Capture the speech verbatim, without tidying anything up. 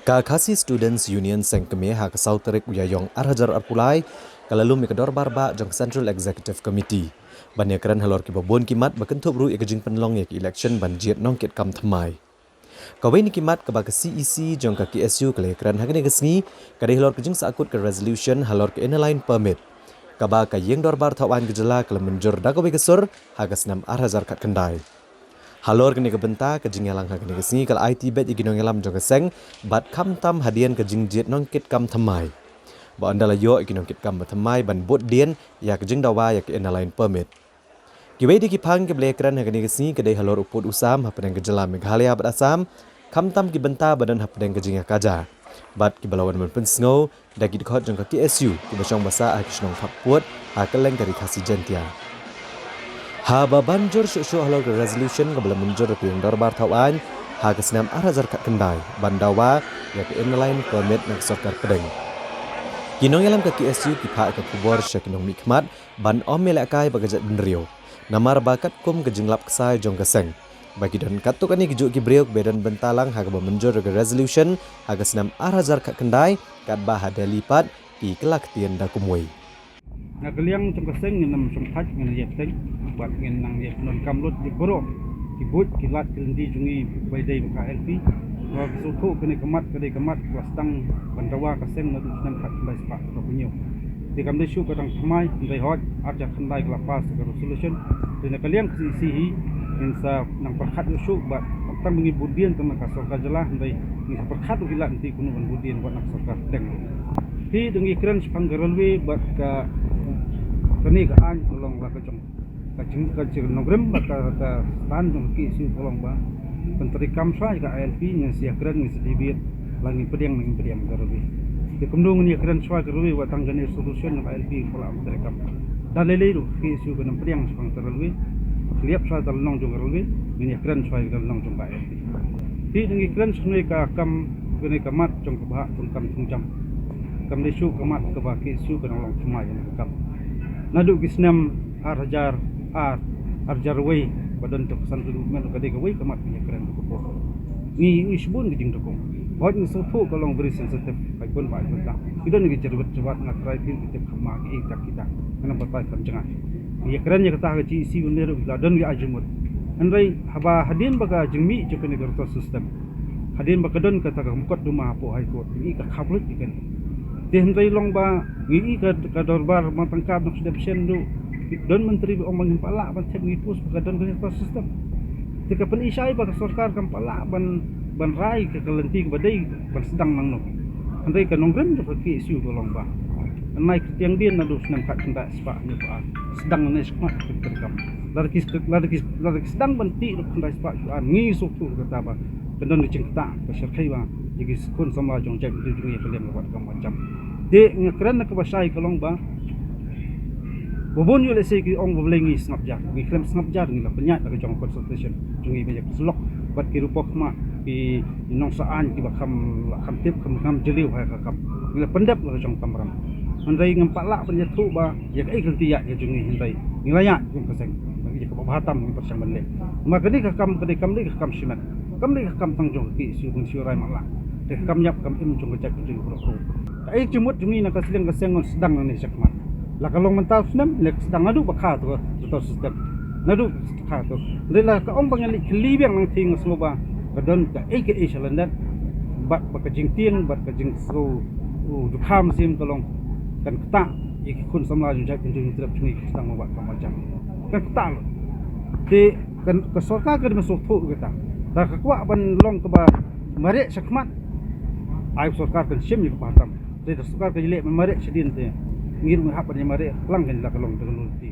Ka Khasi Students Union Seng Kmie ha ka saw tarik u Ïaïong ar hajar arphew lai ka la lum ïa ka dorbar bah jong ka Central Executive Committee ban ïakren halor kiba bun ki mat ba kynthup ruh ïa ka jingpynlong ïa ka election ban jied nongkitkam thymmai. Kawei na ki mat kaba ka C E C jong ka K S U ka la ïakren ha kane ka sngi ka dei halor ka jingsahkut ka resolution halor ka Inner Line Permit, kaba ka Ïing Dorbar Thawaiñ ka jylla ka la mynjur da kawei ka sur ha ka snem ar hajar khatkhyndai. Halor kane ka bynta, ka jingïalang ha kane ka sngi ka la aiti beit ïa ki nongïalam jong ka seng bad khamtam hadien ka jingjied nongkitkam thymmai, ba ynda la ïoh ïa ki nongkitkam ba thymmai ban bud dien ïa ka jingdawa ïa ka Inner Line Permit. Kiwei de ki phang kiba la ïakren ha kane ka sngi ka dei halor u pud u sam hapdeng ka jylla Meghalaya bad Assam, khamtam ki bynta ba don hapdeng ka jingïakajia bad kiba la wan ban pynsngew da ki dkhot jong ka K S U kiba shong ba sah ha ki shnong khappud ha kylleng ka Ri Khasi Jaiñtia. Haba ban jur shuh shuh halor ka resolution kaba la mynjur da ka Ïing Dorbar Thawaiñ ha ka snem ar hajar khatkhyndai ban dawa ïa ka Inner Line Permit na ka sorkar pdeng, ki nongïalam ka K S U ki phah ïa ka khubor sha ki nongmihkhmat ban ym ïalehkai bad ka jaitbynriew, namar ba katkum ka jinglap ksai jong ka seng ba ki don katto katne ki juh ki briew kiba don bynta lang ha kaba mynjur ïa ka resolution ha ka snem ar hajar khatkhyndai, katba ha Delhi pat ki kylla ktien da kumwei. Na ka liang jong ka seng ngin ym shongthait, ngin ïa bteng bad ngin nang ïa pyndonkam lut ïa baroh ki buit ki lad ki lynti jong ngi ba dei bad ka I L P. Ba ka sngewthuh kane ka mat ka dei ka mat ka la sdang ban dawa ka seng naduh snem khatkhyndai spah hynñiew. Te kam dei shuh ka dang thymmai, hynrei hooid ar hajar khyndai ka la pass ka resolution. Te na ka liang ka C E C hi ngin sa nang pyrkhat ïa shuh bad tang ba ngi bud dien tang na ka sorkar jylla, hynrei ngin sa pyrkhat ïa ki lad lynti kumno ban bud dien bad na ka sorkar pdeng. Te dang ïakren shaphang ka railway bad ka kane ka aiñ ka long la ka jong ka jing ka jing nongrim bad ka ka stand jong ka K S U ka long ba ban treikam shwa ïa ka I L P, ngin sa ïakren, ngin sa debate, la ngin pdiang, ngin pdiang ka railway. Te kumno ngin ïakren shwa ka railway wat tang kane solution jong ka I L P ka la ban treikam. Da lei lei ruh K S U kan ym pdiang shaphang ka railway. Ka liap shwa ka lynnong jong ka railway, ngin ïakren shwa ka lynnong jong ka I L P. Te dang ïakren shwa ka kam kane ka mat jong ka bhah jong kam jong jam. Kam dei shuh ka mat kaba K S U kan long thymmai ïa ka kam. Naduh ki snem ar hajar ar, ar hajar wei ba don to ka Central Government ka dei kawei ka mat ba ïakren ka por. Ngi ïohi shibun ka jingdukung. Hooid ngi sngewthuh ka long very sensitive, ka bun ba bun ta. Ki don ki jyrwit jyrwat, nga trai phi ki tip kham ma ki ïa kita kita. Ngan ym batai kham jngai. Ngi ïakren ïa kata ka G E C ban leh ruh la don ki ai jingmut. Hynrei haba hadien ba ka jingmih jong kane ka roster system, hadien ba ka don kata ka mukotduma hapoh High Court, ngi ka khapluit ïa kane. Te hynrei long ba ngi ïohi ka, ka dorbar Mawtangkam na ka sdang shen ruh, don myntri ba ong ba ngim pat lah ban thep, ngi pus ba ka don ka roster system. Te ka pynishai ba ka sorkar kam pat lah ban, ban rai ka, ka lynti kaba dei ban sdang nangno. Hynrei ka nongrim jong ka K S U ka long ba nai kyrtiang dien naduh snem khatkhyndai spah hynñiewphew ar sdang ne shakhmat ka treikam. Lada ki, lada ki, lada ki sdang ban tih naduh khyndai spah hynñiewphew ar, ngi sngewthuh kata ba kan don ka jingktah ka shyrkhei ba ïa ki khun samla jong jaitbynriew jong ngi ha ka liang ka wat kam wat jam. Te nga kren na kaba shai ka long ba ba bun ïoh lehse ki ong ba balei ngi sngap jar, ngi khlem sngap jar, ngi la pynïaid da ka jong consultation jong ngi ba ïa ki syllok bad ki ruh pok ma ki nongsa aiñ kiba kham, kham tip, kham, kham jylliew ha ka kam. Ngi la pyndep la ka jong kamram. Hynrei ngam pat lah ban ïathuh ba ïa kaei ka lynti ïaid ka jong ngi, hynrei ngi la ïaid kum ka seng. Ïa kaba bha tam ngi pyrshang ban leh. Ma kane ka kam, kane kam dei ka kam shimet. Kam dei ka kam tang jong ka K S U, ka K S U rai matlah. Te ka kam ïap kam im jong ka jaitbynriew baroh. Kaei ka jingmut jong ngi na ka sliang ka seng ngan sdang nangne shakhmat. La ka long mynta u snem, leh ka sdang naduh ba kha to, to system. Naduh kha to. Hynrei la ka ong ba ngan leit kylli biang nangtei, nga sngew ba ka don kaei kaei sha lyndet. Bad ba ka jingtieng bad ka jingsngew u dukha mynsiem ka long kan ktah ïa ki khun samla jong jaitbynriew, ngi trep jong ngi, ka sdang ba wat kam wat jam. Kan ktah lut. Te kan ka sorkar ka dei ban sngewthuh ïa kata. Lada ka kwah ban long kaba mareh shakhmat, ai ka sorkar kan shim ïa ka bha tam. Te ka sorkar ka leh ban mareh shadien, te ngi ruh ngi hap ban ïa mareh lang, kan la ka long da ka lynti.